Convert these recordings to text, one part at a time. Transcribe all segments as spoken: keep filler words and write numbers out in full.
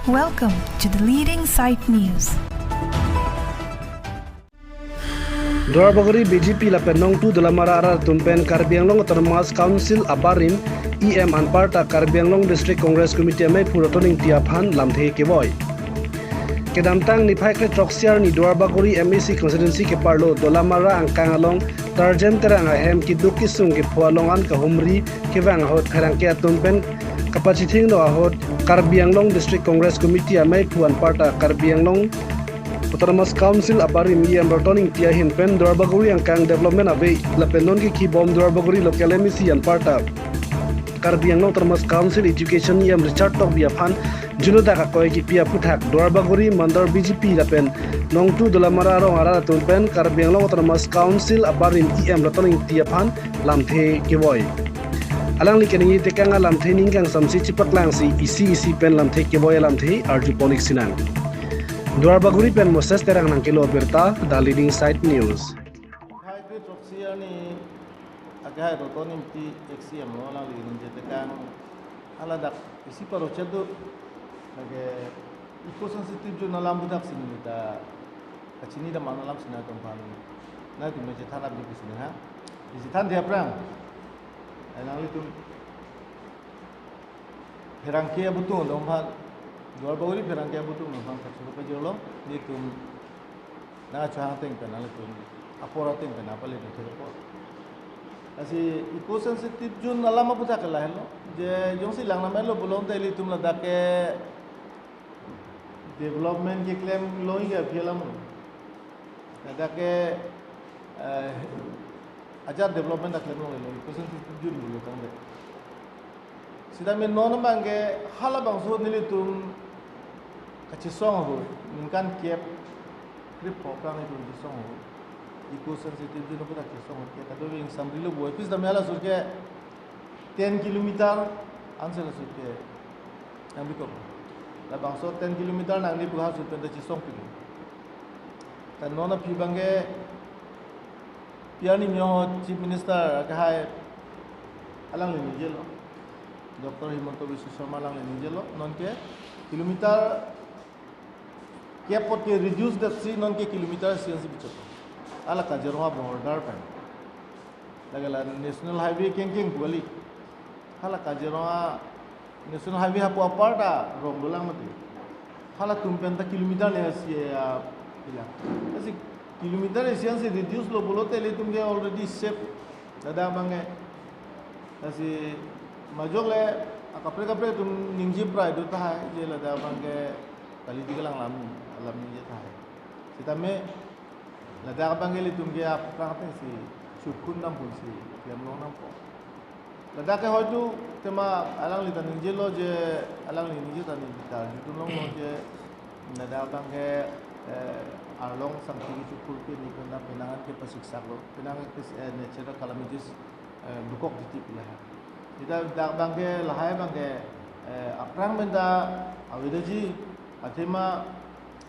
Welcome to the leading site news. Duarbagori B J P lapen Nongtu Dolamara arat atum pen Karbi Anglong Autonomous Council abarim E M anparta Karbi Anglong District Congress Committee ameiphu Raton Ingti aphan lamthe kevoi. Kedamtang niphai kre throksi arni Duarbagori M A C constituency keparlo Dolamara angkang along Tarjem Terang ahem keduk kesung kepho along an kahumri kevang ahut pherangke atum pen kapachithingno ahut Karbi Anglong District Congress Committee ameiphu anparta Karbi Anglong Autonomous Council abarim E M Raton Ingti ahin pen Duarbagori angkang development ave lapen non kekibom Duarbagori local M A C anparta Karbi Anglong Autonomous Council Education E M Richard Tokbi aphan junodak akoi kipi aputhak Duarbagori Mandal B J P lapen Nongtu Dolamara arong arat atum pen Karbi Anglong Autonomous Council abarim E M Raton Ingti aphan lamthe kevoi. Alangli keningje tekang alamthe ning kangsamsi chipaklangsi isi isi pen lamthe kevoi alamthe arjupon-ik sinang. Duarbagori pen Moses Terang nangkelo abirta, The Leading Site News. Hai kre throksi arni akehai Raton Ingti ex E M lo alangli ningje tekang haladak isi parochet do lake eco sensitive zone alam aputhak si neli ta kachini dam an alam si nangtum aphan nangtum ningje than apdi pusi ning ha. Isi than dia prang. Eh, nanglitum pherangke abutung atum aphan, Duarbagori pherangke abutung atum aphan kachoro pajirlo, nelitum nangkachehang ateng pen nanglitum apor ateng pen nangpale dun thek apot. Lasi eco sensitive zone alam aputhak ke lahelo, je jongsi lang namelo pulote ilitum ladak ke development keklem longji ke aphi alam lo. Ladak ke, eh, ajat development ta klem longlelo, eco sensitive zone pulo tangte. Sitame non abang ke halabangso nelitum kachesong ahut, ningkan kep krepho aphrang nelitum chesong ahut, eco sensitive zone aputhak chesong ahut ke kadokave ingsamrilo boi. Pi sitame halaso ke ten kilometer ansi laso ke nangbikok. Labangso ten kilometer nangli pu halaso pen ta chesongpik. Ta non aphi abang ke P R Nimyo Chief Minister akehai alangli ningjelo, Doctor Himanta Biswa Sarma alangli ningjelo, non ke kilometer kep apot ke reduce detsi non ke kilometer isi ansi bichot. Hala Kaziranga border pen. Lake la National Highway kengkeng pu kali. Hala Kaziranga National Highway hapu aparta rong dolang mati. Halatum pen ta kilometer ne isi, ah, ila. Lasi kilometer isi ansi reduce lo pulote ilitum ke already safe. Ladak abang ke. Lasi majok le akaprek kaprek atum ningje prai do tahai je ladak abang ke kali di kelang lam alam ningje tahai. Sitame ladak abang ke ilitum ke aphrang atengsi chukun dam ponsi klem long dampo. Ladak ke hoitu tema alangli ta ningjelo je, alangli ningje ta neli ta arjudun longlo je ladak abang ke, eh, arlong sangti kechokur pini pen ta penang an ke pasiksaklo, penang ke, eh, natural calamities, eh, dokok titi pu lahai. Sita dak abang ke lahai abang ke, eh, aphrang pen ta avedaji, athema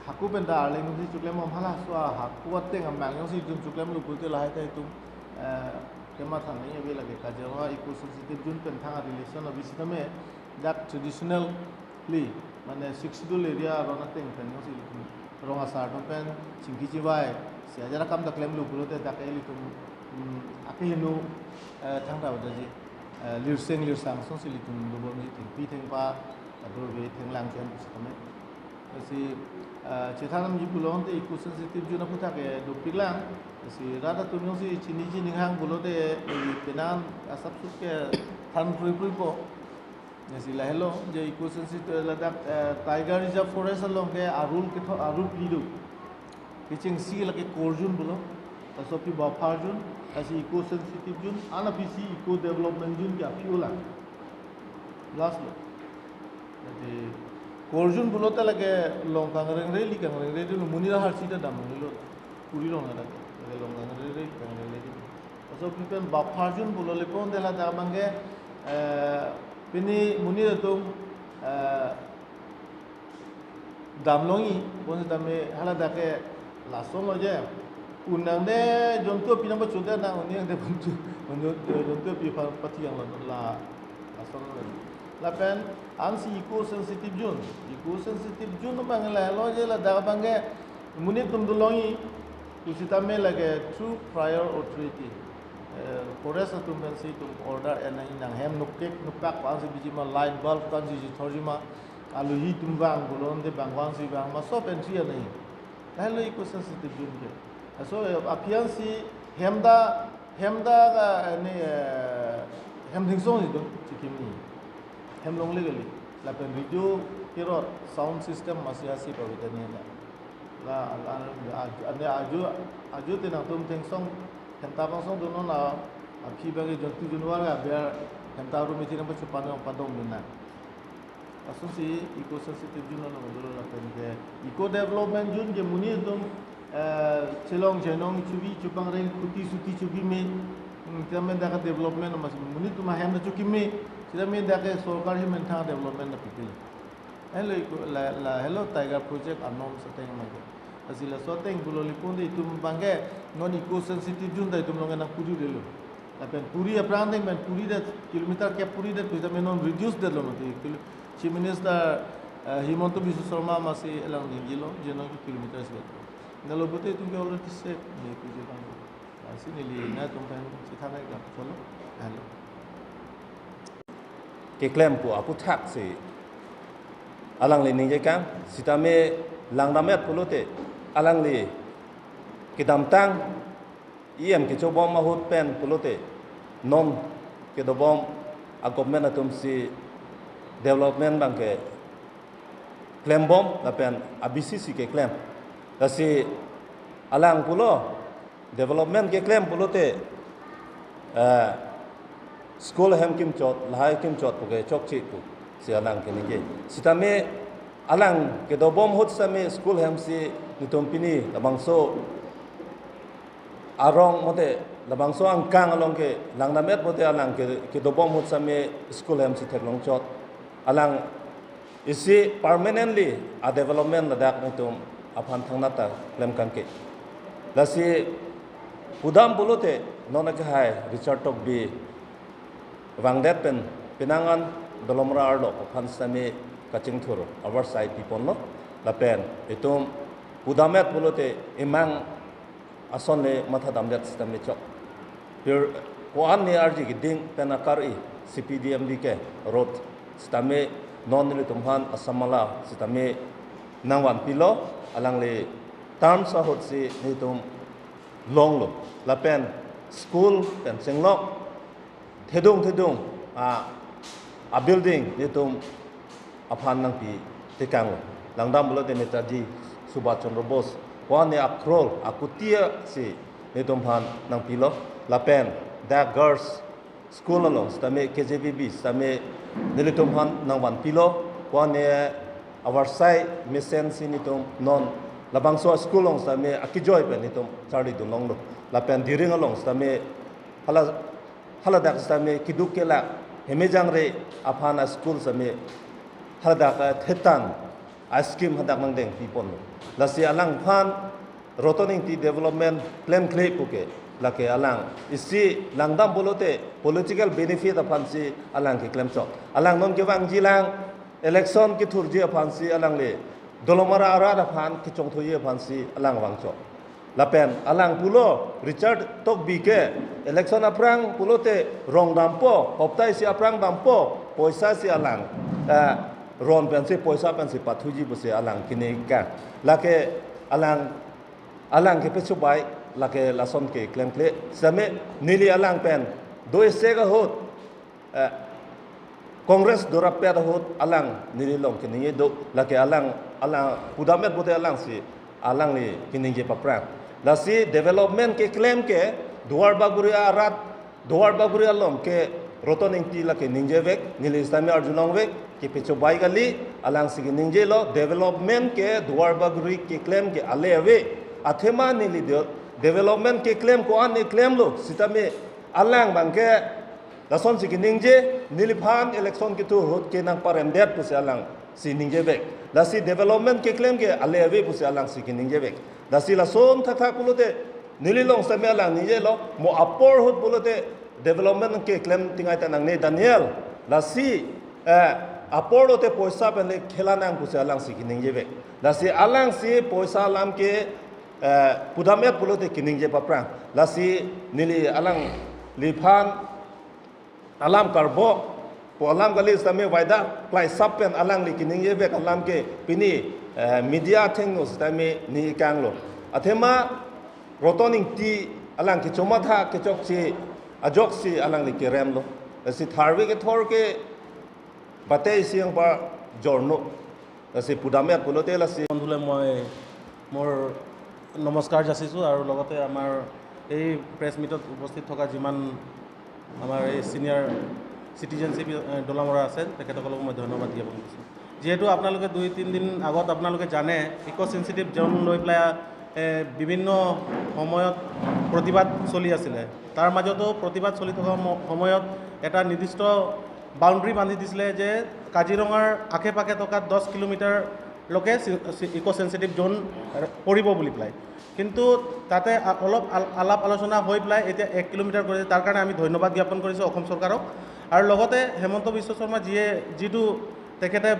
haku pen ta arleng si choklembom, halaso ahaku ateng amang jongsi itum choklemlo pulote lahai ta itum, eh, kematha nangji ave lake. Kaziranga eco sensitive zone pen thang a relation ave sitame dak traditionally mane Sixth Schedule area aron ateng pen jongsi itum rong asar atum pen chingki chivai si ajat akam ta klemlo pulote dak ilitum, mm, akehingno, eh, thangta avedaji, eh, lirseng lirsang asonsi ilitum dobomji, thengpi thengpa, kadokave thenglang chen sitame. Lasi, ah, chethan damji pulote eco sensitive zone aputhak ke dopiklang. Lasi rat atum jongsi chiniji ninghang pulote, eh, penang asapsut ke than prui pruipo. Lasi lahelo je eco sensitive ladak, eh, Tiger Reserve Forest along ke arul ketho-, arul phli do. Kechengsi lake core zone pulo. Laso aphi buffer zone, lasi eco sensitive zone, anaphi si eco development zone ke aphi olang. Last lo. Jadi, core zone pulote lake long kangrengre, li kangrengre, di lo monit aharsi ta dam longlelo. Kuri rong ada, lake long kangrengre, li kangrengre di. Laso aphi pen buffer zone pulo le pon de ladak abang ke, eh, pini monit atum, eh, dam longji, pon tame haladak ke lason lo je. Un nangde jontu aphi nangpachodet nang, un nangde jontu, jontu, jontu aphi pa-, pathi ang lo la, lason lo. Lapen ansi eco sensitive zone, eco sensitive zone abang lahelo je ladak abangke monit atum dolongji pusitame lake through prior authority, eh, forest atum pensi itum order en nangji, nang hem nukek nukpak ansi bijima, light bulb ansi jithorjima, alohi atum vang, bolon de bang ansi vang ma, sob entry en nangji. Lahelo eco sensitive zone ke. So, eh, aphi ansi hem ta, hem ta ka, eh, ni, eh, hem thingsong si dun chikimji. Hem longle kali. Lapen radio kerot, sound system masi asi pavitani na. La, la, la, aju, ane aju, aju te nangtum thengsong, hem ta pangsong dunnon na, aphi abangke jontu jonwar aber hem ta rum ithi nang pachu panong padong dun na. Asunsi eco sensitive zone along dolo lapen ke eco development zone ke monit atum, eh, chelong chenong chubi chupangreng kuti suti chubi me, hmm, sitame dak development mas monit atum ahem ta chukime, sitame dak sorkar hi menthang development ta pipil. Lahelo eco, la, lahelo Tiger Project anom seteng ma ke. Lasi laso ateng pulo lipun de itum abangke non eco sensitive zone ta itum along nang puri delo. Lapen puri aphrang ateng pen puri det kilometer kep puri det pusitame non reduce detlo mati. Kil-, Chief Minister, eh, Himanta Biswa Sarma masi alang ningjelo, je non kilometer si det. Nalo pute itum ke already safe, ne puji bang. Lasi neli nangtum pen chethan nangkok cholo. Lahelo. Keklem pu aputhaksi alangli ningje kang, sitame langdam-et pulote alangli kedamtang E M kechobom ahut pen pulote non kedobom a-government atumsi development abangke klembom lapen a-B C si keklem. Lasi alang pulo development keklem pulote, eh, school hem kimchot, lahai kimchot puke chokche pusi alang keningje. Sitame alang kedobom ahut sitame school hem si netum pini labangso arong mate labangso angkang along ke langdam-et mate alang ke, kedobom ahut sitame school hem si theklongchot. Alang isi permanently a-development ladak netum aphan thangnat ta klem kangke. Lasi pudam pulote non akehai Richard Tokbi vangdet pen penang an Dolamara arlo aphan sitame kachingthur avarsai piponlo lapen itum pudam-et pulote emang ason le matha damdet sitame chok. Pir ko-an ne arji keding pen akar-i C P D M D K road sitame non nelitum aphan asamala sitame nangvanpilo, alangli terms ahut si netum longlo. Lapen school pen chenglok thedung thedung a, a-building netum aphan nangpi tekanglo. Langdam pulote Netaji Subhash Chandra Bose ko-an ne a-crore akuti si netum aphan nangpilo. Lapen dak girls school along sitame K J V B sitame nelitum aphan nangvanpilo. Ko-an ne avarsai mesen si netum non labangso school along sitame akejoi pen netum charlidun longlo. Lapen Diring along sitame hala, haladak sitame keduk kelak hemejangre aphan a-school sitame haladak, eh, thetan a-scheme hadak nangdeng piponlo. Lasi alangphan Roton Engti development klemkle puke lake alang isi langdam pulote political benefit aphansi alang keklemchot. Alang non kevangjilang election kethurji aphansi alangli Dolamara arat aphan kechongthuji aphansi alang vangchot. Lapen alang pulo Richard Tokbi ke election aphrang pulote rong dampo, hopta isi aphrang dampo, poisa si alang, eh, ron pensi poisa pensi pathuji pusi alang kini ka. Lake alang, alang kepechobai lake lason keklemkle. Sitame neli alang pen do-isek ahut, eh, Congress dorap-et ahut alang neli along keningje do, lake alang, alang pudam-et pute alangsi alangli keningje paphrang. Lasi development keklem ke Duar Bagori arat, Duar Bagori along ke Roton Engti lake ningjevek, neli sitame arjulongvek, kepechobai kali, alangsi keningjelo, development ke Duar Bagori keklem ke ale ave, athema neli de-, development keklem ko-an ne klemlo, sitame alang abangke lasonsi keningje, neliphan election kethu ahut ke nangparemdet pusi alangsi ningjevek. Lasi development keklem ke ale ave pusi alangsi keningjevek. Lasi lason thakthak pulote neli along sitame alang ningjelo, mo apor ahut pulote development keklem tingai ta nangne Daniel. Lasi Eh, apor lote poisa pen le khela nang pusi alangsi keningjevek. Lasi alangsi poisa alam ke, eh, pudam-et pulote keningje paphrang. Lasi neli alangliphan alam karbok pu alam kali sitame waida klai sap pen alangli keningjevek alam ke pini, eh, media athengno sitame neli kanglo. Athema Roton Ingti alang kechomatha kechokche ajoksi alangli keremlo. Lasi tharve kethor ke bate isi angpa jorno. Lasi pudam-et pulote lasi বন্ধুলৈ মই মোৰ নমস্কাৰ যাচিছোঁ আৰু লগতে আমাৰ এই প্ৰেছ মিটত উপস্থিত থকা যিমান আমাৰ এই ছিনিয়ৰ চিটিজেনশ্বিপ ডলামৰা আছে, তেখেতসকলক মই ধন্যবাদ জ্ঞাপন কৰিছোঁ। যিহেতু আপোনালোকে দুই তিনিদিন আগত আপোনালোকে জানে, ইক' চেনচিটিভ জ'ন লৈ পেলাই এ, বিভিন্ন সময়ত প্ৰতিবাদ চলি আছিলে। তাৰ মাজতো প্ৰতিবাদ চলি থকা ম- সময়ত এটা নিৰ্দিষ্ট বাউণ্ডেৰী বান্ধি দিছিলে যে কাজিৰঙাৰ আশে পাশে থকা দহ কিলোমিটাৰলৈকে চি- চি- ইক' চেনচিটিভ জ'ন পৰিব বুলি পেলাই। কিন্তু তাতে আ- অলপ আল- আলাপ আলোচনা হৈ পেলাই এতিয়া এক কিলোমিটাৰ কৰিছে। তাৰ কাৰণে আমি ধন্যবাদ জ্ঞাপন কৰিছোঁ অসম চৰকাৰক। আৰু লগতে হিমন্ত বিশ্ব শৰ্মা যিয়ে যিটো তেখেতে এ,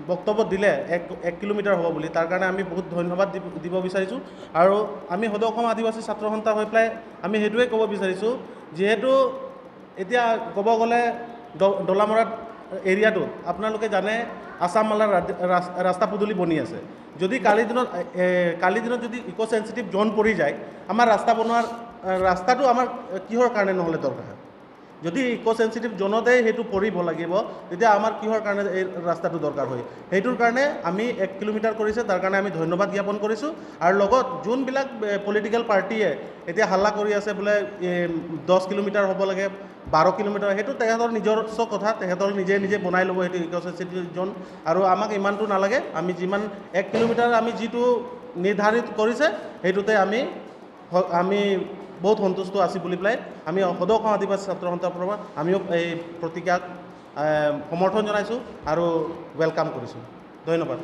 বক্তব্য দিলে এক এক কিলোমিটাৰ হ'ব বুলি, তাৰ কাৰণে আমি বহুত ধন্যবাদ দিব দিব বিচাৰিছোঁ। আৰু আমি সদৌ অসম আদিবাসী ছাত্ৰ সন্থা হৈ পেলাই আমি সেইটোৱে ক'ব বিচাৰিছোঁ, যিহেতু এতিয়া ক'ব গ'লে ড- ডলামৰাত এৰিয়াটোত আপোনালোকে জানে আছাম মালাৰ ৰাজ- ৰাজ- ৰাস্তা পদূলি বনি আছে। যদি কালি দিনত এ, কালি দিনত যদি ইক' চেনচিটিভ জ'ন পৰি যায়, আমাৰ ৰাস্তা বনোৱাৰ এ, ৰাস্তাটো আমাৰ এ, কিহৰ কাৰণে নহ'লে দৰকাৰ? যদি ইক' চেনচিটিভ জ'নতে সেইটো পৰিব লাগিব, তেতিয়া আমাৰ কিহৰ কাৰণে এই ৰাস্তাটো দৰকাৰ হয়? সেইটোৰ কাৰণে আমি এক কিলোমিটাৰ কৰিছে, তাৰ কাৰণে আমি ধন্যবাদ জ্ঞাপন কৰিছোঁ। আৰু লগত যোনবিলাক পলিটিকেল পাৰ্টিয়ে এতিয়া হাল্লা কৰি আছে বোলে এ, দহ কিলোমিটাৰ হ'ব লাগে, বাৰ কিলোমিটাৰ, সেইটো তেখেতৰ নিজস্ব কথা, তেখেতৰ নিজে নিজে বনাই ল'ব সেইটো ইক' চেনচিটিভ জ'ন। আৰু আমাক ইমানটো নালাগে, আমি যিমান এক কিলোমিটাৰ আমি যিটো নিৰ্ধাৰিত কৰিছে সেইটোতে আমি হ- আমি বহুত সন্তুষ্ট আছোঁ বুলি পেলাই আমি সদৌ অসম আদিবাসী ছাত্ৰ সন্থাৰ পৰা আমিও এই প্ৰতিজ্ঞাক এ, সমৰ্থন জনাইছোঁ আৰু ৱেলকাম কৰিছোঁ। ধন্যবাদ।